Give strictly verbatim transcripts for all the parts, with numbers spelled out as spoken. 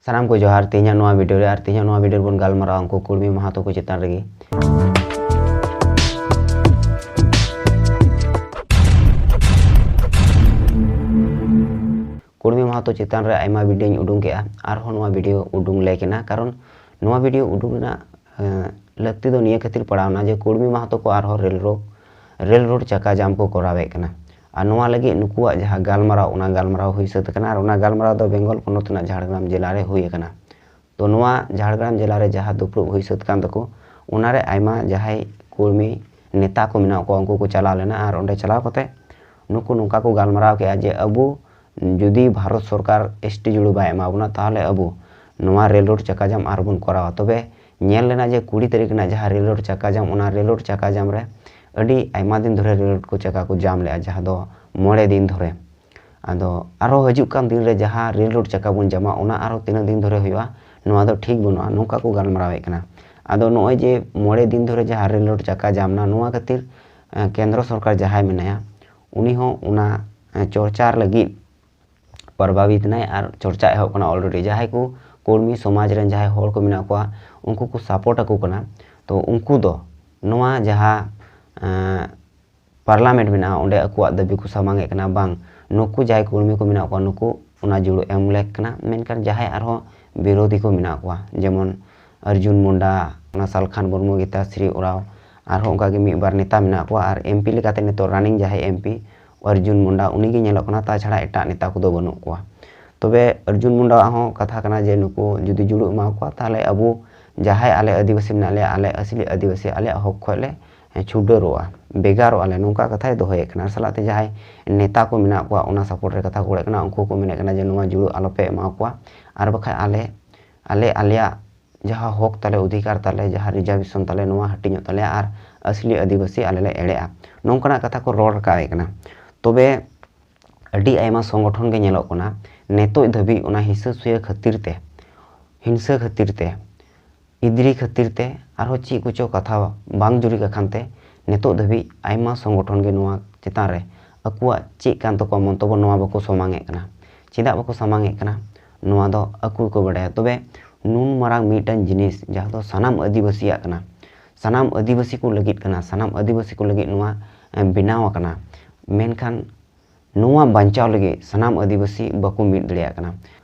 ᱥᱟᱱᱟᱢ ᱠᱚ ᱡᱚᱦᱟᱨ᱾ ᱛᱮᱦᱮᱧᱟᱜ ᱱᱚᱣᱟ ᱵᱷᱤᱰᱤᱭᱳ ᱨᱮ, ᱟᱨ ᱛᱮᱦᱮᱧᱟᱜ ᱱᱚᱣᱟ ᱵᱷᱤᱰᱤᱭᱳ ᱨᱮᱵᱚᱱ ᱜᱟᱞᱢᱟᱨᱟᱣᱟ ᱩᱱᱠᱩ ᱠᱩᱲᱢᱤ ᱢᱟᱦᱟᱛᱚ ᱠᱚ ᱪᱮᱛᱟᱱ ᱨᱮᱜᱮ᱾ ᱠᱩᱲᱢᱤ ᱢᱟᱦᱟᱛᱚ ᱪᱮᱛᱟᱱ ᱨᱮ ᱟᱭᱢᱟ ᱵᱷᱤᱰᱤᱭᱳᱧ ᱩᱰᱩᱝ ᱠᱮᱜᱼᱟ, ᱟᱨᱦᱚᱸ ᱱᱚᱣᱟ ᱵᱷᱤᱰᱤᱭᱳ ᱩᱰᱩᱝ ᱞᱮᱠ ᱮᱱᱟ, ᱠᱟᱨᱚᱱ ᱱᱚᱣᱟ ᱵᱷᱤᱰᱤᱭᱳ ᱩᱰᱩᱝ ᱨᱮᱱᱟᱜ, ᱮᱸ, ᱞᱟᱹᱠᱛᱤ ᱫᱚ ᱱᱤᱭᱟᱹ ᱠᱷᱟᱹᱛᱤᱨ ᱯᱟᱲᱟᱣᱱᱟ ᱡᱮ ᱠᱩᱲᱢᱤ ᱢᱟᱦᱟᱛᱚ ᱠᱚ ᱟᱨᱦᱚᱸ ᱨᱮᱞ ᱨᱳᱰ, ᱨᱮᱞ ᱨᱳᱰ ᱪᱟᱠᱟ ᱡᱟᱢ ᱠᱚ ᱠᱚᱨᱟᱣᱮᱫ ᱠᱟᱱᱟ᱾ ᱟᱨ ᱱᱚᱣᱟ ᱞᱟᱹᱜᱤᱫ ᱱᱩᱠᱩᱣᱟᱜ ᱡᱟᱦᱟᱸ ᱜᱟᱞᱢᱟᱨᱟᱣ, ᱚᱱᱟ ᱜᱟᱞᱢᱟᱨᱟᱣ ᱦᱩᱭ ᱥᱟᱹᱛ ᱟᱠᱟᱱᱟ, ᱟᱨ ᱚᱱᱟ ᱜᱟᱞᱢᱟᱨᱟᱣ ᱫᱚ ᱵᱮᱝᱜᱚᱞ ᱯᱚᱱᱚᱛ ᱨᱮᱱᱟᱜ ᱡᱷᱟᱲᱜᱨᱟᱢ ᱡᱮᱞᱟ ᱨᱮ ᱦᱩᱭ ᱟᱠᱟᱱᱟ᱾ ᱛᱚ, ᱱᱚᱣᱟ ᱡᱷᱟᱲᱜᱨᱟᱢ ᱡᱮᱞᱟ ᱨᱮ ᱡᱟᱦᱟᱸ ᱫᱩᱯᱲᱩᱵ ᱦᱩᱭ ᱥᱟᱹᱛ ᱠᱟᱱ ᱛᱟᱠᱚ, ᱚᱱᱟᱨᱮ ᱟᱭᱢᱟ ᱡᱟᱦᱟᱸᱭ ᱠᱩᱲᱢᱤ ᱱᱮᱛᱟ ᱠᱚ ᱢᱮᱱᱟᱜ ᱠᱚᱣᱟ, ᱩᱱᱠᱩ ᱠᱚ ᱪᱟᱞᱟᱣ ᱞᱮᱱᱟ, ᱟᱨ ᱚᱸᱰᱮ ᱪᱟᱞᱟᱣ ᱠᱟᱛᱮ ᱱᱩᱠᱩ ᱱᱚᱝᱠᱟ ᱠᱚ ᱜᱟᱞᱢᱟᱨᱟᱣ ᱠᱮᱜᱼᱟ ᱡᱮ ᱟᱵᱚ ᱡᱩᱫᱤ ᱵᱷᱟᱨᱚᱛ ᱥᱚᱨᱠᱟᱨ ᱮᱥ ᱴᱤ ᱡᱩᱲᱩ ᱵᱟᱭ ᱮᱢᱟ ᱵᱚᱱᱟ, ᱛᱟᱦᱚᱞᱮ ᱟᱵᱚ ᱱᱚᱣᱟ ᱨᱮᱞ ᱨᱳᱰ ᱪᱟᱠᱟ ᱡᱟᱢ ᱟᱨᱵᱚᱱ ᱠᱚᱨᱟᱣᱟ᱾ ᱛᱚᱵᱮ ᱧᱮᱞ ᱞᱮᱱᱟ ᱡᱮ ᱠᱩᱲᱤ ᱛᱟᱹᱨᱤᱠᱷ ᱨᱮᱱᱟᱜ ᱡᱟᱦᱟᱸ ᱨᱮᱞ ᱨᱳᱰ ᱪᱟᱠᱟ ᱡᱟᱢ, ᱚᱱᱟ ᱨᱮᱞ ᱨᱳᱰ ᱪᱟᱠᱟ ᱡᱟᱢ ᱨᱮ ᱟᱹᱰᱤ ᱟᱭᱢᱟ ᱫᱤᱱ ᱫᱷᱚᱨᱮ ᱨᱮᱞ ᱨᱳᱰ ᱠᱚ ᱪᱟᱠᱟ ᱠᱚ ᱡᱟᱢ ᱞᱮᱜᱼᱟ, ᱡᱟᱦᱟᱸ ᱫᱚ ᱢᱚᱬᱮ ᱫᱤᱱ ᱫᱷᱚᱨᱮ᱾ ᱟᱫᱚ ᱟᱨᱦᱚᱸ ᱦᱤᱡᱩᱜ ᱠᱟᱱ ᱫᱤᱱ ᱨᱮ ᱡᱟᱦᱟᱸ ᱨᱮᱞ ᱨᱳᱰ ᱪᱟᱠᱟ ᱵᱚᱱ ᱡᱟᱢᱟ, ᱚᱱᱟ ᱟᱨᱦᱚᱸ ᱛᱤᱱᱟᱹᱜ ᱫᱤᱱ ᱫᱷᱚᱨᱮ ᱦᱩᱭᱩᱜᱼᱟ, ᱱᱚᱣᱟ ᱫᱚ ᱴᱷᱤᱠ ᱵᱟᱹᱱᱩᱜᱼᱟ, ᱱᱚᱝᱠᱟ ᱠᱚ ᱜᱟᱞᱢᱟᱨᱟᱣᱮᱫ ᱠᱟᱱᱟ᱾ ᱟᱫᱚ ᱱᱚᱜᱼᱚᱭ ᱡᱮ ᱢᱚᱬᱮ ᱫᱤᱱ ᱫᱷᱚᱨᱮ ᱡᱟᱦᱟᱸ ᱨᱮᱞ ᱨᱳᱰ ᱪᱟᱠᱟ ᱡᱟᱢ ᱱᱟ, ᱱᱚᱣᱟ ᱠᱷᱟᱹᱛᱤᱨ, ᱮᱸ, ᱠᱮᱱᱫᱨᱚ ᱥᱚᱨᱠᱟᱨ ᱡᱟᱦᱟᱸᱭ ᱢᱮᱱᱟᱭᱟ, ᱩᱱᱤ ᱦᱚᱸ ᱚᱱᱟ, ᱮᱸ, ᱪᱚᱨᱪᱟ ᱞᱟᱹᱜᱤᱫ ᱯᱨᱚᱵᱷᱟᱵᱤᱛ ᱮᱱᱟᱭ ᱟᱨ ᱪᱚᱨᱪᱟ ᱮᱦᱚᱵ ᱠᱟᱱᱟ already᱾ ᱡᱟᱦᱟᱸᱭ ᱠᱚ ᱠᱚᱨᱢᱤ ᱥᱚᱢᱟᱡᱽ ᱨᱮᱱ ᱡᱟᱦᱟᱸᱭ ᱦᱚᱲ ᱠᱚ ᱢᱮᱱᱟᱜ ᱠᱚᱣᱟ, ᱩᱱᱠᱩ ᱠᱚ ᱥᱟᱯᱳᱨᱴ ᱟᱠᱚ ᱠᱟᱱᱟ᱾ ᱛᱚ ᱩᱱᱠᱩ ᱫᱚ ᱱᱚᱣᱟ ᱡᱟᱦᱟᱸ, ᱮᱸ, ᱯᱟᱨᱞᱟᱢᱮᱱᱴ ᱢᱮᱱᱟᱜᱼᱟ, ᱚᱸᱰᱮ ᱟᱠᱚᱣᱟᱜ ᱫᱟᱹᱵᱤ ᱠᱚ ᱥᱟᱢᱟᱝ ᱮᱫ ᱠᱟᱱᱟ, ᱵᱟᱝ, ᱱᱩᱠᱩ ᱡᱟᱦᱟᱸᱭ ᱠᱚᱨᱢᱤ ᱠᱚ ᱢᱮᱱᱟᱜ ᱠᱚᱣᱟ, ᱱᱩᱠᱩ ᱚᱱᱟ ᱡᱩᱲᱩ ᱮᱢ ᱞᱮᱠ ᱠᱟᱱᱟ᱾ ᱢᱮᱱᱠᱷᱟᱱ ᱡᱟᱦᱟᱸᱭ ᱟᱨᱦᱚᱸ ᱵᱤᱨᱳᱫᱷᱤ ᱠᱚ ᱢᱮᱱᱟᱜ ᱠᱚᱣᱟ, ᱡᱮᱢᱚᱱ ᱚᱨᱡᱩᱱ ᱢᱩᱱᱰᱟ, ᱚᱱᱟ ᱥᱟᱞᱠᱷᱟᱱ ᱢᱩᱨᱢᱩ, ᱜᱤᱛᱟ ᱥᱨᱤ ᱳᱨᱟᱣ, ᱟᱨᱦᱚᱸ ᱚᱱᱠᱟᱜᱮ ᱢᱤᱫ ᱵᱟᱨ ᱱᱮᱛᱟ ᱢᱮᱱᱟᱜ ᱠᱚᱣᱟ᱾ ᱟᱨ ᱮᱢ ᱯᱤ ᱞᱮᱠᱟᱛᱮ ᱱᱤᱛᱚᱜ ᱨᱟᱱᱤᱝ ᱡᱟᱦᱟᱸᱭ ᱮᱢ ᱯᱤ ᱚᱨᱡᱩᱱ ᱢᱩᱱᱰᱟ, ᱩᱱᱤᱜᱮ ᱧᱮᱞᱚᱜ ᱠᱟᱱᱟ, ᱛᱟᱪᱷᱟᱲᱟ ᱮᱴᱟᱜ ᱱᱮᱛᱟ ᱠᱚᱫᱚ ᱵᱟᱹᱱᱩᱜ ᱠᱚᱣᱟ᱾ ᱛᱚᱵᱮ ᱚᱨᱡᱩᱱ ᱢᱩᱱᱰᱟᱣᱟᱜ ᱦᱚᱸ ᱠᱟᱛᱷᱟ ᱠᱟᱱᱟ ᱡᱮ ᱱᱩᱠᱩ ᱡᱩᱫᱤ ᱡᱩᱲᱩ ᱮᱢᱟ ᱠᱚᱣᱟ, ᱛᱟᱦᱚᱞᱮ ᱟᱵᱚ ᱡᱟᱦᱟᱸᱭ ᱟᱞᱮ ᱟᱹᱫᱤᱵᱟᱹᱥᱤ ᱢᱮᱱᱟᱜ ᱞᱮᱭᱟ, ᱟᱞᱮ ᱟᱹᱥᱞᱤ ᱟᱹᱫᱤᱵᱟᱹᱥᱤ, ᱟᱞᱮᱭᱟᱜ ᱦᱚᱠ ᱠᱷᱚᱡ ᱞᱮ ᱪᱷᱩᱰᱟᱹᱨᱚᱜᱼᱟ, ᱵᱷᱮᱜᱟᱨᱚᱜᱼᱟ ᱞᱮ, ᱱᱚᱝᱠᱟ ᱠᱟᱛᱷᱟᱭ ᱫᱚᱦᱚᱭᱮᱫ ᱠᱟᱱᱟ᱾ ᱟᱨ ᱥᱟᱞᱟᱜ ᱛᱮ ᱡᱟᱦᱟᱸᱭ ᱱᱮᱛᱟ ᱠᱚ ᱢᱮᱱᱟᱜ ᱠᱚᱣᱟ, ᱚᱱᱟ ᱥᱟᱯᱳᱨᱴ ᱨᱮ ᱠᱟᱛᱷᱟ ᱠᱚ ᱨᱚᱲᱮᱫ ᱠᱟᱱᱟ, ᱩᱱᱠᱩ ᱠᱚ ᱢᱮᱱᱮᱫ ᱠᱟᱱᱟ ᱡᱮ ᱱᱚᱣᱟ ᱡᱩᱲᱩ ᱟᱞᱚᱯᱮ ᱮᱢᱟ ᱠᱚᱣᱟ, ᱟᱨ ᱵᱟᱠᱷᱟᱡ ᱟᱞᱮ, ᱟᱞᱮ, ᱟᱞᱮᱭᱟᱜ ᱡᱟᱦᱟᱸ ᱦᱚᱠ ᱛᱟᱞᱮ, ᱚᱫᱷᱤᱠᱟᱨ ᱛᱟᱞᱮ, ᱡᱟᱦᱟᱸ ᱨᱤᱡᱟᱨᱵᱷᱮᱥᱚᱱ ᱛᱟᱞᱮ, ᱱᱚᱣᱟ ᱦᱟᱹᱴᱤᱧᱚᱜ ᱛᱟᱞᱮᱭᱟ ᱟᱨ ᱟᱹᱥᱞᱤ ᱟᱹᱫᱤᱵᱟᱹᱥᱤ ᱟᱞᱮ ᱞᱮ ᱮᱲᱮᱜᱼᱟ, ᱱᱚᱝᱠᱟᱱᱟᱜ ᱠᱟᱛᱷᱟ ᱠᱚ ᱨᱚᱲ ᱨᱟᱠᱟᱵ ᱮᱫ ᱠᱟᱱᱟ᱾ ᱛᱚᱵᱮ ᱟᱹᱰᱤ ᱟᱭᱢᱟ ᱥᱚᱝᱜᱚᱴᱷᱚᱱ ᱜᱮ ᱧᱮᱞᱚᱜ ᱠᱟᱱᱟ, ᱱᱤᱛᱚᱜ ᱫᱷᱟᱹᱵᱤᱡ ᱚᱱᱟ ᱦᱤᱸᱥᱟᱹ ᱥᱩᱭᱟᱹ ᱠᱷᱟᱹᱛᱤᱨ ᱛᱮ, ᱦᱤᱝᱥᱟᱹ ᱠᱷᱟᱹᱛᱤᱨ ᱛᱮ, ᱤᱫᱽᱨᱤ ᱠᱷᱟᱹᱛᱤᱨ ᱛᱮ, ᱟᱨᱦᱚᱸ ᱪᱮᱫ ᱠᱚᱪᱚ ᱠᱟᱛᱷᱟ ᱵᱟᱝ ᱡᱩᱨᱤ ᱟᱠᱟᱱ ᱛᱮ, ᱱᱤᱛᱚᱜ ᱫᱷᱟᱹᱵᱤᱡ ᱟᱭᱢᱟ ᱥᱚᱝᱜᱚᱴᱷᱚᱱ ᱜᱮ ᱱᱚᱣᱟ ᱪᱮᱛᱟᱱ ᱨᱮ ᱟᱠᱚᱣᱟᱜ ᱪᱮᱫ ᱠᱟᱱ ᱛᱟᱠᱚᱣᱟ ᱢᱚᱱᱛᱚᱵᱵᱚ, ᱱᱚᱣᱟ ᱵᱟᱠᱚ ᱥᱟᱢᱟᱝ ᱮᱫ ᱠᱟᱱᱟ᱾ ᱪᱮᱫᱟᱜ ᱵᱟᱠᱚ ᱥᱟᱢᱟᱝ ᱮᱫ ᱠᱟᱱᱟ? ᱱᱚᱣᱟ ᱫᱚ ᱟᱠᱚ ᱜᱮᱠᱚ ᱵᱟᱰᱟᱭᱟ᱾ ᱛᱚᱵᱮ ᱱᱩᱱ ᱢᱟᱨᱟᱝ ᱢᱤᱫᱴᱟᱝ ᱡᱤᱱᱤᱥ ᱡᱟᱦᱟᱸ ᱫᱚ ᱥᱟᱱᱟᱢ ᱟᱹᱫᱤᱵᱟᱹᱥᱤᱭᱟᱜ ᱠᱟᱱᱟ, ᱥᱟᱱᱟᱢ ᱟᱹᱫᱤᱵᱟᱹᱥᱤ ᱠᱚ ᱞᱟᱹᱜᱤᱫ ᱠᱟᱱᱟ, ᱥᱟᱱᱟᱢ ᱟᱹᱫᱤᱵᱟᱹᱥᱤ ᱠᱚ ᱞᱟᱹᱜᱤᱫ ᱱᱚᱣᱟ ᱮ, ᱵᱮᱱᱟᱣ ᱟᱠᱟᱱᱟ, ᱢᱮᱱᱠᱷᱟᱱ ᱱᱚᱣᱟ ᱵᱟᱧᱪᱟᱣ ᱞᱟᱹᱜᱤᱫ ᱥᱟᱱᱟᱢ ᱟᱹᱫᱤᱵᱟᱹᱥᱤ ᱵᱟᱠᱚ ᱢᱤᱫ ᱫᱟᱲᱮᱭᱟᱜ ᱠᱟᱱᱟ᱾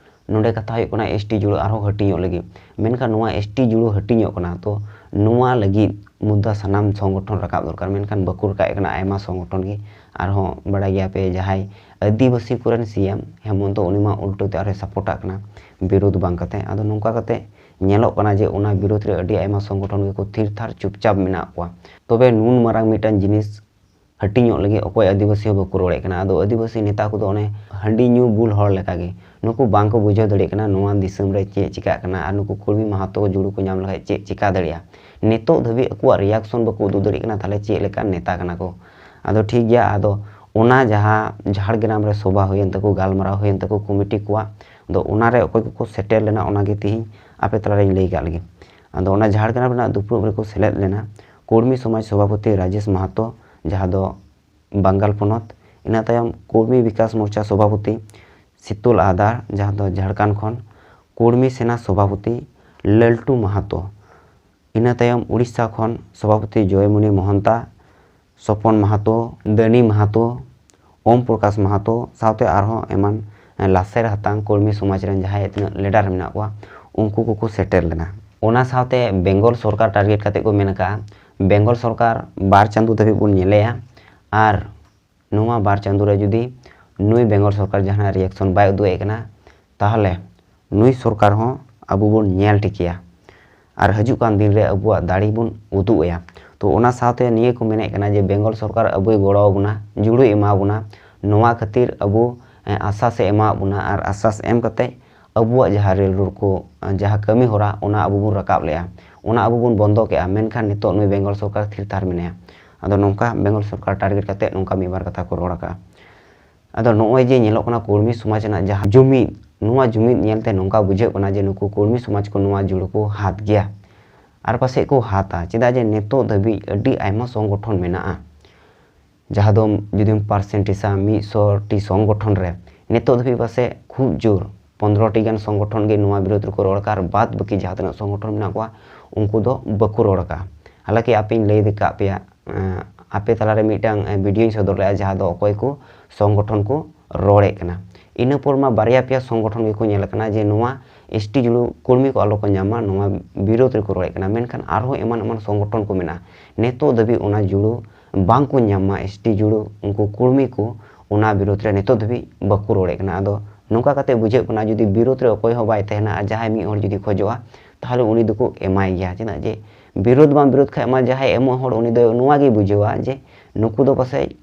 ᱱᱚᱰᱮ ᱠᱟᱛᱷᱟ ᱦᱩᱭᱩᱜ ᱠᱟᱱᱟ ᱮᱥ ᱴᱤ ᱡᱩᱲᱟᱹ ᱟᱨᱦᱚᱸ ᱦᱟᱹᱴᱤᱧᱚᱜ ᱞᱟᱹᱜᱤᱫ, ᱢᱮᱱᱠᱷᱟᱱ ᱱᱚᱣᱟ ᱮᱥ ᱴᱤ ᱡᱩᱲᱟᱹ ᱦᱟᱹᱴᱤᱧᱚᱜ ᱠᱟᱱᱟ, ᱛᱚ ᱱᱚᱣᱟ ᱞᱟᱹᱜᱤᱫ ᱢᱩᱫᱽᱫᱟ ᱥᱟᱱᱟᱢ ᱥᱚᱝᱜᱚᱴᱷᱚᱱ ᱨᱟᱠᱟᱵ ᱫᱚᱨᱠᱟᱨ, ᱢᱮᱱᱠᱷᱟᱱ ᱵᱟᱠᱚ ᱨᱟᱠᱟᱵ ᱮᱫ ᱠᱟᱱᱟ ᱟᱭᱢᱟ ᱥᱚᱝᱜᱚᱴᱷᱚᱱ ᱜᱮ᱾ ᱟᱨᱦᱚᱸ ᱵᱟᱲᱟᱭ ᱜᱮᱭᱟ ᱯᱮ, ᱡᱟᱦᱟᱸᱭ ᱟᱹᱫᱤᱵᱟᱹᱥᱤ ᱠᱚᱨᱮᱱ ᱥᱤ ᱮᱢ ᱦᱮᱢᱚᱱᱛᱚ, ᱩᱱᱤ ᱢᱟ ᱩᱞᱴᱟᱹ ᱛᱮ ᱟᱨᱦᱚᱸ ᱥᱟᱯᱳᱨᱴᱟᱜ ᱠᱟᱱᱟ ᱵᱤᱨᱳᱫᱷ ᱵᱟᱝ ᱠᱟᱛᱮ᱾ ᱟᱫᱚ ᱱᱚᱝᱠᱟ ᱠᱟᱛᱮ ᱧᱮᱞᱚᱜ ᱠᱟᱱᱟ ᱡᱮ ᱚᱱᱟ ᱵᱤᱨᱳᱫᱷ ᱨᱮ ᱟᱹᱰᱤ ᱟᱭᱢᱟ ᱥᱚᱝᱜᱚᱴᱷᱚᱱ ᱜᱮᱠᱚ ᱛᱷᱤᱨ ᱛᱷᱟᱨ ᱪᱩᱯᱪᱟᱯ ᱢᱮᱱᱟᱜ ᱠᱚᱣᱟ᱾ ᱛᱚᱵᱮ ᱱᱩᱱ ᱢᱟᱨᱟᱝ ᱢᱤᱫᱴᱟᱝ ᱡᱤᱱᱤᱥ ᱦᱟᱹᱴᱤᱧᱚᱜ ᱞᱟᱹᱜᱤᱫ ᱚᱠᱚᱭ ᱟᱹᱫᱤᱵᱟᱹᱥᱤ ᱦᱚᱸ ᱵᱟᱠᱚ ᱨᱚᱲᱮᱫ ᱠᱟᱱᱟ᱾ ᱟᱫᱚ ᱟᱹᱫᱤᱵᱟᱹᱥᱤ ᱱᱮᱛᱟ ᱠᱚᱫᱚ ᱚᱱᱮ ᱦᱟᱺᱰᱤ ᱧᱩ ᱵᱩᱞ ᱦᱚᱲ ᱞᱮᱠᱟᱜᱮ, ᱱᱩᱠᱩ ᱵᱟᱝ ᱠᱚ ᱵᱩᱡᱷᱟᱹᱣ ᱫᱟᱲᱮᱭᱟᱜ ᱠᱟᱱᱟ ᱱᱚᱣᱟ ᱫᱤᱥᱚᱢ ᱨᱮ ᱪᱮᱫ ᱪᱤᱠᱟᱹᱜ ᱠᱟᱱᱟ ᱟᱨ ᱱᱩᱠᱩ ᱠᱩᱲᱢᱤ ᱢᱟᱦᱟᱛᱚ ᱡᱩᱲᱩ ᱠᱚ ᱧᱟᱢ ᱞᱮᱠᱷᱟᱡ ᱪᱮᱫ ᱪᱤᱠᱟ ᱫᱟᱲᱮᱭᱟᱜᱼᱟ᱾ ᱱᱤᱛᱚᱜ ᱫᱷᱟᱹᱵᱤᱡ ᱟᱠᱚᱣᱟᱜ ᱨᱤᱭᱟᱠᱥᱚᱱ ᱵᱟᱠᱚ ᱩᱫᱩᱜ ᱫᱟᱲᱮᱭᱟᱜ ᱠᱟᱱᱟ, ᱛᱟᱦᱚᱞᱮ ᱪᱮᱫ ᱞᱮᱠᱟᱱ ᱱᱮᱛᱟ ᱠᱟᱱᱟ ᱠᱚ? ᱟᱫᱚ ᱴᱷᱤᱠ ᱜᱮᱭᱟ, ᱟᱫᱚ ᱚᱱᱟ ᱡᱟᱦᱟᱸ ᱡᱷᱟᱲᱜᱨᱟᱢ ᱨᱮ ᱥᱚᱵᱷᱟ ᱦᱩᱭᱮᱱ ᱛᱟᱠᱚ, ᱜᱟᱞᱢᱟᱨᱟᱣ ᱦᱩᱭᱮᱱ ᱛᱟᱠᱚ ᱠᱚᱢᱤᱴᱤ ᱠᱚᱣᱟᱜ, ᱟᱫᱚ ᱚᱱᱟᱨᱮ ᱚᱠᱚᱭ ᱠᱚᱠᱚ ᱥᱮᱴᱮᱨ ᱞᱮᱱᱟ ᱚᱱᱟᱜᱮ ᱛᱮᱦᱮᱧ ᱟᱯᱮ ᱛᱟᱞᱟᱨᱮᱧ ᱞᱟᱹᱭ ᱠᱟᱜ ᱞᱮᱜᱮ᱾ ᱟᱫᱚ ᱚᱱᱟ ᱡᱷᱟᱲᱜᱨᱟᱢ ᱨᱮᱱᱟᱜ ᱫᱩᱯᱲᱩᱵ ᱨᱮᱠᱚ ᱥᱮᱞᱮᱫ ᱞᱮᱱᱟ ᱠᱚᱨᱢᱤ ᱥᱚᱢᱟᱡᱽ ᱥᱚᱵᱷᱟᱯᱚᱛᱤ ᱨᱟᱡᱮᱥ ᱢᱟᱦᱟᱛᱚ, ᱡᱟᱦᱟᱸ ᱫᱚ ᱵᱟᱝᱜᱟᱞ ᱯᱚᱱᱚᱛ, ᱤᱱᱟᱹ ᱛᱟᱭᱚᱢ ᱠᱚᱨᱢᱤ ᱵᱤᱠᱟᱥ ᱢᱳᱨᱪᱟ ᱥᱚᱵᱷᱟᱯᱚᱛᱤ ᱥᱤᱛᱩᱞ ᱟᱦᱟᱫᱟᱨ, ᱡᱟᱦᱟᱸ ᱫᱚ ᱡᱷᱟᱲᱠᱷᱚᱸᱰ ᱠᱷᱚᱱ, ᱠᱚᱨᱢᱤ ᱥᱮᱱᱟ ᱥᱚᱵᱷᱟᱯᱚᱛᱤ ᱞᱟᱞᱴᱩ ᱢᱟᱦᱟᱛᱚ, ᱤᱱᱟᱹ ᱛᱟᱭᱚᱢ ᱩᱲᱤᱥᱥᱟ ᱠᱷᱚᱱ ᱥᱚᱵᱷᱟᱯᱚᱛᱤ ᱡᱚᱭᱢᱚᱱᱤ ᱢᱚᱦᱚᱱᱛᱟ, ᱥᱚᱯᱚᱱ ᱢᱟᱦᱟᱛᱚ, ᱫᱟᱹᱱᱤ ᱢᱟᱦᱟᱛᱚ, ᱳᱢ ᱯᱨᱚᱠᱟᱥ ᱢᱟᱦᱟᱛᱚ ᱥᱟᱶᱛᱮ ᱟᱨᱦᱚᱸ ᱮᱢᱟᱱ ᱞᱟᱥᱮᱨ ᱦᱟᱛᱟᱝ ᱠᱚᱨᱢᱤ ᱥᱚᱢᱟᱡᱽ ᱨᱮᱱ ᱡᱟᱦᱟᱸᱭ ᱛᱤᱱᱟᱹᱜ ᱞᱤᱰᱟᱨ ᱢᱮᱱᱟᱜ ᱠᱚᱣᱟ, ᱩᱱᱠᱩ ᱠᱚᱠᱚ ᱥᱮᱴᱮᱨ ᱞᱮᱱᱟ᱾ ᱚᱱᱟ ᱥᱟᱶᱛᱮ ᱵᱮᱝᱜᱚᱞ ᱥᱚᱨᱠᱟᱨ ᱴᱟᱨᱜᱮᱴ ᱠᱟᱛᱮ ᱠᱚ ᱢᱮᱱ ᱟᱠᱟᱫᱼᱟ, ᱵᱮᱝᱜᱚᱞ ᱥᱚᱨᱠᱟᱨ ᱵᱟᱨ ᱪᱟᱸᱫᱳ ᱫᱷᱟᱹᱵᱤᱡ ᱵᱚᱱ ᱧᱮᱞᱮᱭᱟ ᱟᱨ ᱱᱚᱣᱟ ᱵᱟᱨ ᱪᱟᱸᱫᱳ ᱨᱮ ᱡᱩᱫᱤ ᱱᱩᱭ ᱵᱮᱝᱜᱚᱞ ᱥᱚᱨᱠᱟᱨ ᱡᱟᱦᱟᱱᱟᱜ ᱨᱤᱭᱮᱠᱥᱚᱱ ᱵᱟᱭ ᱩᱫᱩᱜ ᱮᱫ ᱠᱟᱱᱟ, ᱛᱟᱦᱚᱞᱮ ᱱᱩᱭ ᱥᱚᱨᱠᱟᱨ ᱦᱚᱸ ᱟᱵᱚ ᱵᱚᱱ ᱧᱮᱞ ᱴᱷᱤᱠᱮᱭᱟ ᱟᱨ ᱦᱤᱡᱩᱜ ᱠᱟᱱ ᱫᱤᱱ ᱨᱮ ᱟᱵᱚᱣᱟᱜ ᱫᱟᱲᱮ ᱵᱚᱱ ᱩᱫᱩᱜ ᱟᱭᱟ᱾ ᱛᱚ ᱚᱱᱟ ᱥᱟᱶᱛᱮ ᱱᱤᱭᱟᱹ ᱠᱚ ᱢᱮᱱᱮᱫ ᱠᱟᱱᱟ ᱡᱮ ᱵᱮᱝᱜᱚᱞ ᱥᱚᱨᱠᱟᱨ ᱟᱵᱚᱭ ᱜᱚᱲᱚ ᱟᱵᱚᱱᱟ, ᱡᱩᱲᱩᱭ ᱮᱢᱟ ᱵᱚᱱᱟ, ᱱᱚᱣᱟ ᱠᱷᱟᱹᱛᱤᱨ ᱟᱵᱚ ᱮ, ᱟᱥᱟᱥ ᱮ ᱮᱢᱟ ᱵᱚᱱᱟ ᱟᱨ ᱟᱥᱟᱥ ᱮᱢ ᱠᱟᱛᱮ ᱟᱵᱚᱣᱟᱜ ᱡᱟᱦᱟᱸ ᱨᱮᱞ ᱨᱳᱰ ᱠᱚ, ᱮ, ᱡᱟᱦᱟᱸ ᱠᱟᱹᱢᱤ ᱦᱚᱨᱟ ᱚᱱᱟ ᱟᱵᱚ ᱵᱚᱱ ᱨᱟᱠᱟᱵ ᱞᱮᱜᱼᱟ, ᱚᱱᱟ ᱟᱵᱚ ᱵᱚᱱ ᱵᱚᱱᱫᱚ ᱠᱮᱜᱼᱟ, ᱢᱮᱱᱠᱷᱟᱱ ᱱᱤᱛᱚᱜ ᱱᱩᱭ ᱵᱮᱝᱜᱚᱞ ᱥᱚᱨᱠᱟᱨ ᱛᱷᱤᱨ ᱛᱷᱟᱨ ᱢᱮᱱᱟᱭᱟ᱾ ᱟᱫᱚ ᱱᱚᱝᱠᱟ ᱵᱮᱝᱜᱚᱞ ᱥᱚᱨᱠᱟᱨ ᱴᱟᱨᱜᱮᱴ ᱠᱟᱛᱮ ᱱᱚᱝᱠᱟ ᱢᱤᱫ ᱵᱟᱨ ᱠᱟᱛᱷᱟ ᱠᱚ ᱨᱚᱲ ᱟᱠᱟᱫᱼᱟ᱾ ᱟᱫᱚ ᱱᱚᱜᱼᱚᱭ ᱡᱮ ᱧᱮᱞᱚᱜ ᱠᱟᱱᱟ ᱠᱚᱨᱢᱤ ᱥᱚᱢᱟᱡᱽ ᱨᱮᱱᱟᱜ ᱡᱟᱦᱟᱸ ᱡᱩᱢᱤᱫ, ᱱᱚᱣᱟ ᱡᱩᱢᱤᱫ ᱧᱮᱞᱛᱮ ᱱᱚᱝᱠᱟ ᱵᱩᱡᱷᱟᱹᱜ ᱠᱟᱱᱟ ᱡᱮ ᱱᱩᱠᱩ ᱠᱚᱨᱢᱤ ᱥᱚᱢᱟᱡᱽ ᱠᱚ ᱱᱚᱣᱟ ᱡᱩᱲᱩ ᱠᱚ ᱦᱟᱛ ᱜᱮᱭᱟ ᱟᱨ ᱯᱟᱥᱮᱡ ᱠᱚ ᱦᱟᱛᱟ, ᱪᱮᱫᱟᱜ ᱡᱮ ᱱᱤᱛᱚᱜ ᱫᱷᱟᱹᱵᱤᱡ ᱟᱹᱰᱤ ᱟᱭᱢᱟ ᱥᱚᱝᱜᱚᱴᱷᱚᱱ ᱢᱮᱱᱟᱜᱼᱟ, ᱡᱟᱦᱟᱸ ᱫᱚ ᱡᱩᱫᱤᱢ ᱯᱟᱨᱥᱮᱱᱴᱮᱡᱟ ᱢᱤᱫ ᱥᱚ ᱴᱤ ᱥᱚᱝᱜᱚᱴᱷᱚᱱ ᱨᱮ ᱱᱤᱛᱚᱜ ᱫᱷᱟᱹᱵᱤᱡ ᱯᱟᱥᱮᱡ ᱠᱷᱩᱵ ᱡᱳᱨ ᱯᱚᱱᱫᱽᱨᱚ ᱴᱤ ᱜᱟᱱ ᱥᱚᱝᱜᱚᱴᱷᱚᱱ ᱜᱮ ᱱᱚᱣᱟ ᱵᱤᱨᱳᱫᱷ ᱨᱮᱠᱚ ᱨᱚᱲ ᱠᱟᱜᱼᱟ, ᱟᱨ ᱵᱟᱫ ᱵᱟᱹᱠᱤ ᱡᱟᱦᱟᱸ ᱛᱤᱱᱟᱹᱜ ᱥᱚᱝᱜᱚᱴᱷᱚᱱ ᱢᱮᱱᱟᱜ ᱠᱚᱣᱟ, ᱩᱱᱠᱩ ᱫᱚ ᱵᱟᱠᱚ ᱨᱚᱲ ᱠᱟᱜᱼᱟ᱾ ᱦᱟᱞᱟᱠᱤ ᱟᱯᱮᱧ ᱞᱟᱹᱭ ᱟᱠᱟᱫ ᱯᱮᱭᱟ, ᱮᱸ, ᱟᱯᱮ ᱛᱟᱞᱟᱨᱮ ᱢᱤᱫᱴᱟᱝ, ᱮᱸ, ᱵᱷᱤᱰᱤᱭᱳᱧ ᱥᱚᱫᱚᱨ ᱞᱮᱫᱼᱟ, ᱡᱟᱦᱟᱸ ᱫᱚ ᱚᱠᱚᱭ ᱠᱚ ᱥᱚᱝᱜᱚᱴᱷᱚᱱ ᱠᱚ ᱨᱚᱲᱮᱫ ᱠᱟᱱᱟ᱾ ᱤᱱᱟᱹ ᱯᱚᱨ ᱢᱟ ᱵᱟᱨᱭᱟ ᱯᱮᱭᱟ ᱥᱚᱝᱜᱚᱴᱷᱚᱱ ᱜᱮᱠᱚ ᱧᱮᱞ ᱟᱠᱟᱱᱟ ᱡᱮ ᱱᱚᱣᱟ ᱮᱥ ᱴᱤ ᱡᱩᱲᱩ ᱠᱩᱲᱢᱤ ᱠᱚ ᱟᱞᱚ ᱠᱚ ᱧᱟᱢ ᱢᱟ, ᱱᱚᱣᱟ ᱵᱤᱨᱳᱫᱷ ᱨᱮᱠᱚ ᱨᱚᱲᱮᱫ ᱠᱟᱱᱟ᱾ ᱢᱮᱱᱠᱷᱟᱱ ᱟᱨᱦᱚᱸ ᱮᱢᱟᱱ ᱮᱢᱟᱱ ᱥᱚᱝᱜᱚᱴᱷᱚᱱ ᱠᱚ ᱢᱮᱱᱟᱜᱼᱟ, ᱱᱤᱛᱚᱜ ᱫᱷᱟᱹᱵᱤᱡ ᱚᱱᱟ ᱡᱩᱲᱩ ᱵᱟᱝ ᱠᱚ ᱧᱟᱢ ᱢᱟ, ᱮᱥ ᱴᱤ ᱡᱩᱲᱩ, ᱩᱱᱠᱩ ᱠᱩᱲᱢᱤ ᱠᱚ, ᱚᱱᱟ ᱵᱤᱨᱳᱫᱷ ᱨᱮ ᱱᱤᱛᱚᱜ ᱫᱷᱟᱹᱵᱤᱡ ᱵᱟᱠᱚ ᱨᱚᱲᱮᱫ ᱠᱟᱱᱟ᱾ ᱟᱫᱚ ᱱᱚᱝᱠᱟ ᱠᱟᱛᱮ ᱵᱩᱡᱷᱟᱹᱜ ᱠᱟᱱᱟ, ᱡᱩᱫᱤ ᱵᱤᱨᱳᱫᱷ ᱨᱮ ᱚᱠᱚᱭ ᱦᱚᱸ ᱵᱟᱭ ᱛᱟᱦᱮᱱᱟ ᱟᱨ ᱡᱟᱦᱟᱸᱭ ᱢᱤᱫ ᱦᱚᱲ ᱡᱩᱫᱤ ᱠᱷᱚᱡᱚᱜᱼᱟ, ᱛᱟᱦᱚᱞᱮ ᱩᱱᱤ ᱫᱚᱠᱚ ᱮᱢᱟᱭ ᱜᱮᱭᱟ᱾ ᱪᱮᱫᱟᱜ ᱡᱮ ᱵᱤᱨᱳᱫᱷ ᱵᱟᱝ ᱵᱤᱨᱳᱫᱷ ᱠᱷᱟᱡ ᱢᱟ ᱡᱟᱦᱟᱸᱭ ᱮᱢᱚᱜ ᱦᱚᱲ, ᱩᱱᱤ ᱫᱚ ᱱᱚᱣᱟ ᱜᱮᱭ ᱵᱩᱡᱷᱟᱹᱣᱟ ᱡᱮ ᱱᱩᱠᱩ ᱫᱚ ᱯᱟᱥᱮᱡ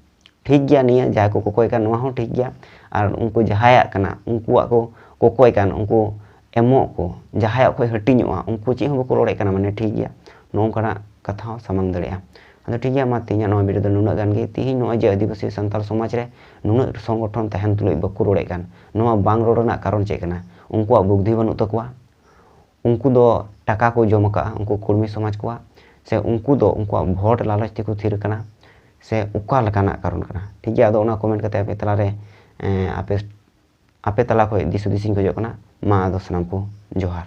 ᱴᱷᱤᱠ ᱜᱮᱭᱟ, ᱱᱤᱭᱟᱹ ᱡᱟᱦᱟᱸᱭ ᱠᱚ ᱠᱚᱠᱚᱭ ᱠᱟᱱ, ᱱᱚᱣᱟ ᱦᱚᱸ ᱴᱷᱤᱠ ᱜᱮᱭᱟ, ᱟᱨ ᱩᱱᱠᱩ ᱡᱟᱦᱟᱸᱭᱟᱜ ᱠᱟᱱᱟ, ᱩᱱᱠᱩᱣᱟᱜ ᱠᱚ ᱠᱚᱠᱚᱭ ᱠᱟᱱ, ᱩᱱᱠᱩ ᱮᱢᱚᱜ ᱠᱚ, ᱡᱟᱦᱟᱸᱭᱟᱜ ᱠᱷᱚᱡ ᱦᱟᱹᱴᱤᱧᱚᱜᱼᱟ, ᱩᱱᱠᱩ ᱪᱮᱫ ᱦᱚᱸ ᱵᱟᱠᱚ ᱨᱚᱲᱮᱫ ᱠᱟᱱᱟ, ᱢᱟᱱᱮ ᱴᱷᱤᱠ ᱜᱮᱭᱟ, ᱱᱚᱝᱠᱟᱱᱟᱜ ᱠᱟᱛᱷᱟ ᱦᱚᱸ ᱥᱟᱢᱟᱝ ᱫᱟᱲᱮᱭᱟᱜᱼᱟ᱾ ᱟᱫᱚ ᱴᱷᱤᱠ ᱜᱮᱭᱟ, ᱢᱟ ᱛᱮᱦᱮᱧᱟᱜ ᱱᱚᱣᱟ ᱵᱷᱤᱰᱤᱭᱳ ᱫᱚ ᱱᱩᱱᱟᱹᱜ ᱜᱟᱱ ᱜᱮ᱾ ᱛᱮᱦᱮᱧ ᱱᱚᱜᱼᱚᱭ ᱡᱮ ᱟᱹᱫᱤᱵᱟᱹᱥᱤ ᱥᱟᱱᱛᱟᱲ ᱥᱚᱢᱟᱡᱽ ᱨᱮ ᱱᱩᱱᱟᱹᱜ ᱥᱚᱝᱜᱚᱴᱷᱚᱱ ᱛᱟᱦᱮᱱ ᱛᱩᱞᱩᱡ ᱵᱟᱠᱚ ᱨᱚᱲᱮᱫ ᱠᱟᱱ, ᱱᱚᱣᱟ ᱵᱟᱝ ᱨᱚᱲ ᱨᱮᱱᱟᱜ ᱠᱟᱨᱚᱱ ᱪᱮᱫ ᱠᱟᱱᱟ? ᱩᱱᱠᱩᱣᱟᱜ ᱵᱩᱫᱽᱫᱷᱤ ᱵᱟᱹᱱᱩᱜ ᱛᱟᱠᱚᱣᱟ, ᱩᱱᱠᱩ ᱫᱚ ᱴᱟᱠᱟ ᱠᱚ ᱡᱚᱢ ᱟᱠᱟᱫᱼᱟ, ᱩᱱᱠᱩ ᱠᱩᱲᱢᱤ ᱥᱚᱢᱟᱡᱽ ᱠᱚᱣᱟᱜ, ᱥᱮ ᱩᱱᱠᱩ ᱫᱚ ᱩᱱᱠᱩᱣᱟᱜ ᱵᱷᱳᱴ ᱞᱟᱞᱚᱪ ᱛᱮᱠᱚ ᱛᱷᱤᱨ ᱟᱠᱟᱱᱟ, ᱥᱮ ᱚᱠᱟ ᱞᱮᱠᱟᱱᱟᱜ ᱠᱟᱨᱚᱱ ᱠᱟᱱᱟ? ᱴᱷᱤᱠ ᱜᱮᱭᱟ, ᱟᱫᱚ ᱚᱱᱟ ᱠᱚᱢᱮᱱᱴ ᱠᱟᱛᱮ ᱟᱯᱮ ᱛᱟᱞᱟᱨᱮ, ᱮᱸ, ᱟᱯᱮ, ᱟᱯᱮ ᱛᱟᱞᱟ ᱠᱷᱚᱱ ᱫᱤᱥ ᱦᱩᱫᱤᱥ ᱤᱧ ᱠᱷᱚᱡᱚᱜ ᱠᱟᱱᱟ᱾ ᱢᱟ ᱟᱫᱚ ᱥᱟᱱᱟᱢ ᱠᱚ ᱡᱚᱦᱟᱨ᱾